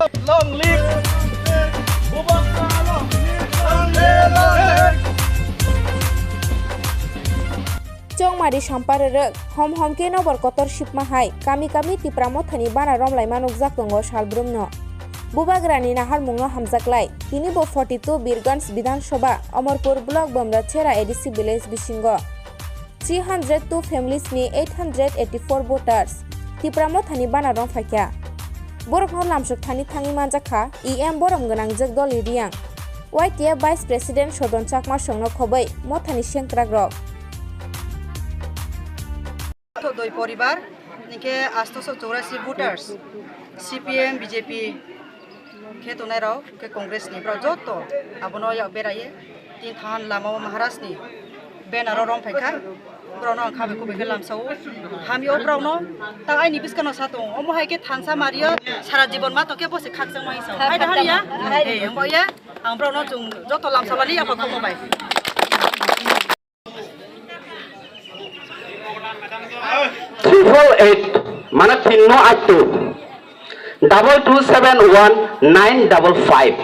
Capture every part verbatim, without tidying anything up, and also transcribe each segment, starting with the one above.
Long live! Bubagra long live! Long live! Long live! Chongmari sampar rwrwk, hom hom khe nobor kotor sipma hai, kami kami Tipra Mothani bana romlaima nukjak tongo salbrumno. Bubagrani naharmungno hamjaklai, tini bo forty two Birganj Bidhan Sabha, Amarpur Block, Bamrachera A D C Village bisingo. Three hundred two families ni eight hundred eighty four voters Tipra Mothani bana rong phaikha. Borokno lamsok thani thangwi manjakha E M borom gwnangjak Dolly Reang, Y T F Vice President Sodon Chakma songno khobwi Mothani sengkrakrok. Doi poribar, hingke astoso chorasi voters, C P M, B J P, khe tongnai rok, khe Congress ni borok joto abono yak beraye, tin than lama o Maharaj ni banner o rong phaikha, borok no ang khabe khubui khe lamsao, hamya o borok no ta aini bwskang no sa tong, omo hai khe thansa mario sara jibon ma tong khe bo se khakchang ma hinsa, hai da hamya, hai, omo ya, ang borok no chung joto lamsa bali yapha khomo bai. Triple eight, mane tinno atto, double two seven one nine double five.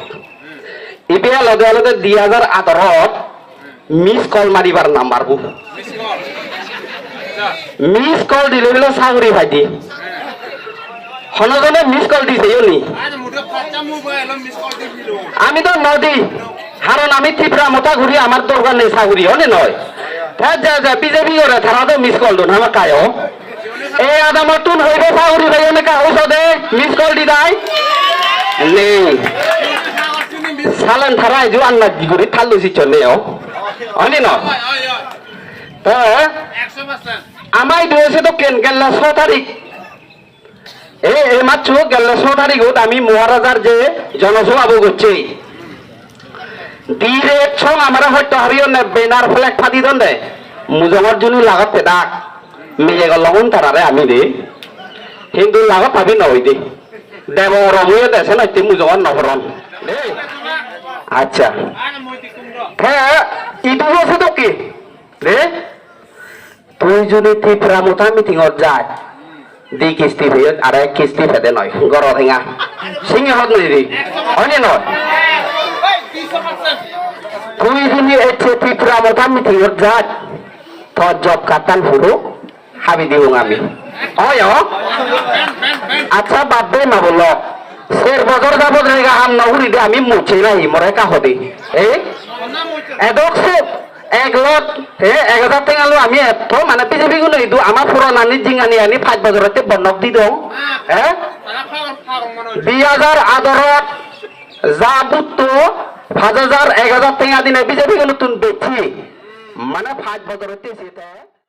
Ibe loge loge dui hajar atharo miss call maribar number bu. Miss call dile bilo saguri phaidi. Hono jone miss call di seyoni. Ami to nodi. Haron ami Tipra Motha guri amar dorkar nei saguri, one noi. Ta ja ja B J P gore tara to miss call don hama kayo. E adamar tun hoibe saguri bai one ka hoso de miss call di dai. Nei. Salan tara ju anna guri thallu si chonne o. One no. Ta amai do se to ken ken la so tarik. E, e machu gelle so tarigo ami Maharajar je jonosabha bo gocche. Direct song amara hoyto habiyo ne banner flag phadi donde. Mujongor juni lagat pedak. Miyego longon tarare ami de. Hindu lagat habi noi de. Debo robuyo de seno ti mujongor nohoron. De. Acha. He, idu ho se doki. De. Tui juni Tipra Motha meeting o jai, di kisti phaio, are kisti phede noi, goro thenga. Singi hot noi di, oni noi. Tui juni eche Tipra Motha meeting o jai, to job katan huru, habi di ungami. Oyo, acha babbe ma bolo. Ser bojor jabot rega ham na huri de ami muche nahi, more ka hodi. Eh? Edok se, Ek lakh, he, ek hajar tenga lo ami etto, mane B J P guno idu ama purana ni jingani ani pach bojor te bonok di dong. He? Di hajar adorot, ja butto, pach hajar, ek hajar tenga dine B J P guno tun bechi. Mane pach bojor te site.